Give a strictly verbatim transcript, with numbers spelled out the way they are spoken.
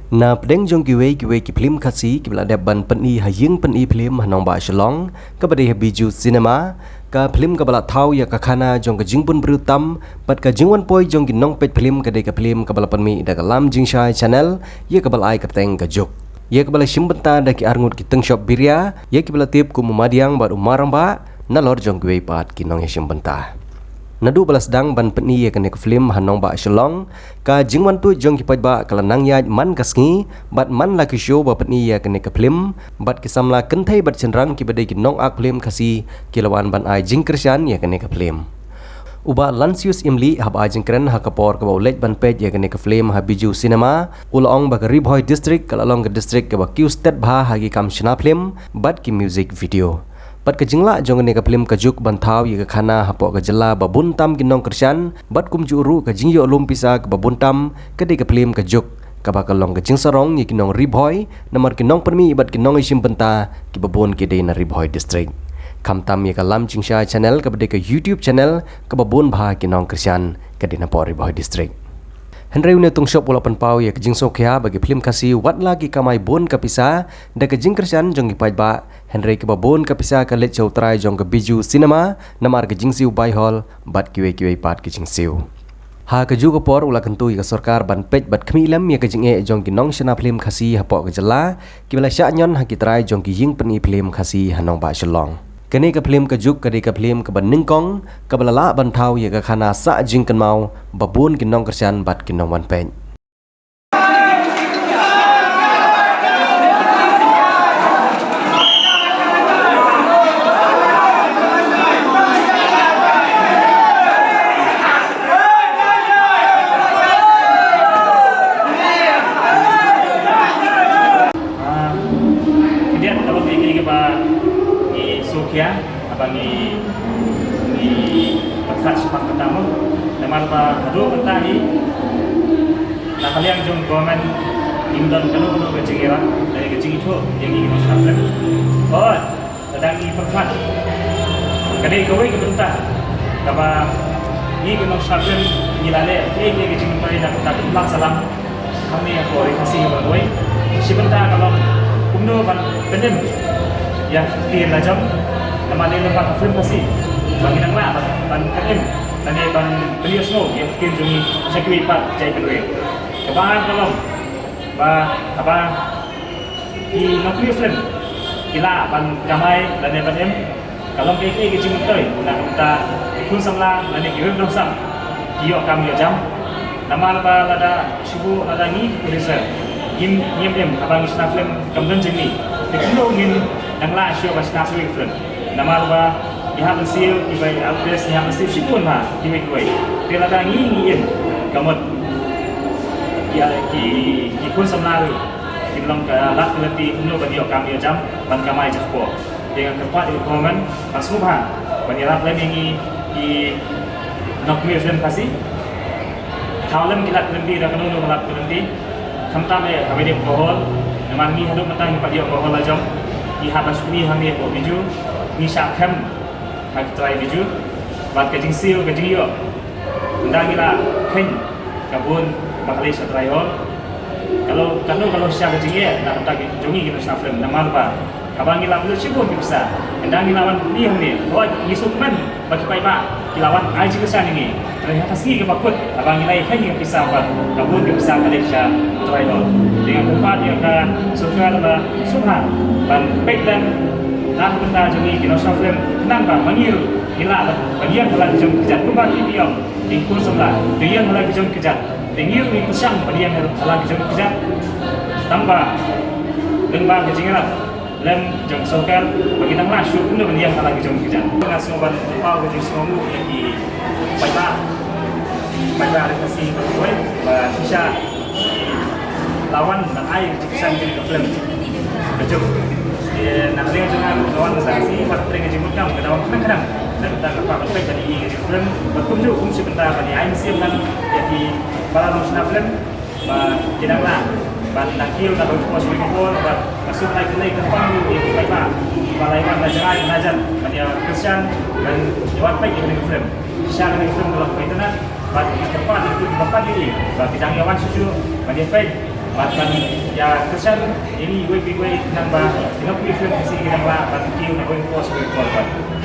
Na pdeng jong kiwei kiwei ki phlim Khasi kiba la dep ban pyni ha ïing pyni phlim ha nongbah Shillong, kaba dei ha Bijou Cinema, ka phlim kaba la thaw ïa ka khana jong ka jingbun briew tam bad ka jingwan poi jong ki nongpeit phlim ka dei ka phlim kaba la pynmih da ka Lam Jingshai Channel, ïa kaba la ai kyrteng Ka Juk, ïa kaba la shim bynta da ki arngut ki tyngshop Biria, ïa kiba la tip kum u Madiang bad u Marambah, nalor jong kiwei pat ki nongïashim bynta. Naduh ba la sdang ban pyni ïa kane ka phlim ha nongbah Shillong, ka jingwan tuid jong ki paidbah ka la nang ïaid man ka sngi bad man la ki show ba pyni ïa kane ka phlim, bad ki samla kynthei bad shynrang kiba dei ki nongak phlim Khasi ki la wan ban ai jingkyrshan ïa kane ka phlim. U Bah Lansius Imli haba ai jingkren ha ka por kaba u leit ban peit ïa kane ka phlim ha Bijou Cinema, u la ong ba ka Ri Bhoi District ka la long ka district kaba kiew stet bha ha ki kam shna phlim bad ki music video. Bad ka jinglah jong kane ka phlim Ka Juk ban thaw ïa ka khana hapoh ka jylla ba bun tam ki nongkyrshan, bad kumjuh ruh ka jingïoh lum pisa kaba bun tam ka dei ka phlim Ka Juk, kaba ka long ka jingsarong ïa ki nong Ri Bhoi, namar ki nongpynmih bad ki nongïashim bynta kiba bun ki dei na Ri Bhoi District. Khamtam ïa ka Lam Jingshai Channel kaba dei ka YouTube channel kaba bun bha ki nongkyrshan ka dei napoh Ri Bhoi District. Hynrei une u tyngshop u la pynpaw ïa ka jingsngewkhia ba ki phlim Khasi wat la ki kamai bun ka pisa da ka jingkyrshan jong ki paidbah, hynrei kaba bun ka pisa ka leit sha u trai jong ka Bijou Cinema, namar ka jingsiew bai hall bad kiwei kiwei pat ki jingsiew. Ha kajuh ka por u la kyntu ïa ka sorkar ban peit bad khmih lem ïa ka jingeh jong ki nongshna phlim Khasi hapoh ka jylla, kiba la shah ñion ha ki trai jong ki ïing pyni phlim Khasi ha nongbah Shillong. Kane ka phlim Ka Juk ka dei ka phlim kaba nyngkong kaba la lah ban thaw ïa ka khana sah jingkynmaw ba bun ki nongkyrshan bad ki nongwan peit. Ah, khyndiat ka long ïa kaba ngi sngewkhia, haba ngi, ngi pyrkhat shaphang kata mo. Namar ba haduh mynta hi na ka liang jong government ngim don kano kano ka jingïarap, lane ka jingithuh ïa ngi ki nongshna film. Hooid, lada ngi pyrkhat, ka dei kawei ka bynta kaba ngi ki nongshna film ngi la leh kiei kiei ki jingmyntoi na ka bynta ka imlang sahlang hangne hapoh Ri Khasi bad kawei. Shi bynta ka long kumno ban pynim ïa ka ktien la jong, namar ne lem bad ka film Khasi ba ngi dang lah ban, ban pynim lane ban pynïohsngew ïa ka ktien jong ngi sha kiwei pat ki jaitbynriew. Kaba ar ka long ba haba ki nongpynïoh film ki lah ban kamai lane ban im, ka long kaei kaei ka jingmyntoi na ka bynta ki khun samla lane ki riew nongsan ki ïoh kam ïoh jam. Namar ba lada shu lada ngi ki producer ngim, ngim im, haba ngi shna film kam don jingmih, te kumno ngin dang lah shuh ban shna shuh film. Namar ba ngi hap ban siew kiba actress, ngi hap ban siew shibun ha kiwei kiwei. Te lada ngi, ngi im, ka mut ki, ki, ki khun samla ruh kim long ka lad ka lynti kumno ban ïoh kam ïoh jam ban kamai jakpoh. Te nga kyrpad ïa ka government ban sngewbha ban ïarap lem ïa ngi ki nongpynïoh film Khasi. Thaw lem ki lad ki lynti da kano kano ka lad ka lynti. Khamtam eh haba ïadei bad ka hall, namar ngi haduh mynta ngim pat ïoh ka hall la jong. Ngi hap ban shakri hangne hapoh Bijou, ngi shah khem ha ki trai Bijou. Bad ka jingsiew ka jingïoh, ynda ngi la kheiñ ka bun ba ka leit sha trai hall, ka long, ka long, ka long shisha ka jingeh na ka bynta jong ngi ki nongshna film. Namar ba haba ngi la pynlut shibun ki pisa, ynda ngi la wan plie hangne, hooid ngi sngewkmen ba ki paidbah ki la wan ai jingkyrshan ïa ngi. Hynrei ha ka sngi kaba kut haba ngi la ïa kheiñ ïa ka pisa pat, ka bun ka pisa ka leit sha trai hall. Te nga kyrpad ïa ka sorkar ba sngewbha ban peit lem na ka bynta jong ngi ki nongshna film, khnang ba ma ngi ruh ngi lah ban ïeng ha la ka jong ka kjat kumba ki ïong. Te ki khun samla ki ïeng ha la ka jong ka kjat, te ngi ruh ngi pyrshang ban ïeng ha la ka jong ka kjat. Tangba lyngba ka jingïarap lem jong ka sorkar ba ngi dang lah shuh kumno ban ïeng ha la ka jong ka kjat. Nga sngew ban pynpaw ka jingsngewnguh ïa ki paidbah, paidbah Ri Khasi baroh kawei ba shisha ki la wan ban ai ka jingkyrshan ïa ka film Ka Juk. Te na ka liang jong nga ruh nga wan sa sngi bad ka jingmut kam, nga da wan khnang khnang na ka bynta kyrpad ban peit ban ïohi ïa ka film bad kumjuh kum shi bynta ban ïa ai mynsiem lang ïa ki para nongshna film ba ki dang lah ban dang kiew na ka por sha ka por, bad nga sngewbha ban kyrpad ïa ki paidbah ba la ïa wan na jngai na jan ban ïa kyrshan ban ïa wan peit ïa ka film. Shisha ka film ka long kaba itynnad bad nga kyrpad ïa ki ba pat ïa ki ba ki dang ïa wan shuh shuh ban ïa peit Bad ban ïa kyrshan ïa ngi iwei pa iwei khnang ba ki nongpynïaid film Khasi kin nang lah ban kiew na kawei ka por sha kawei ka por.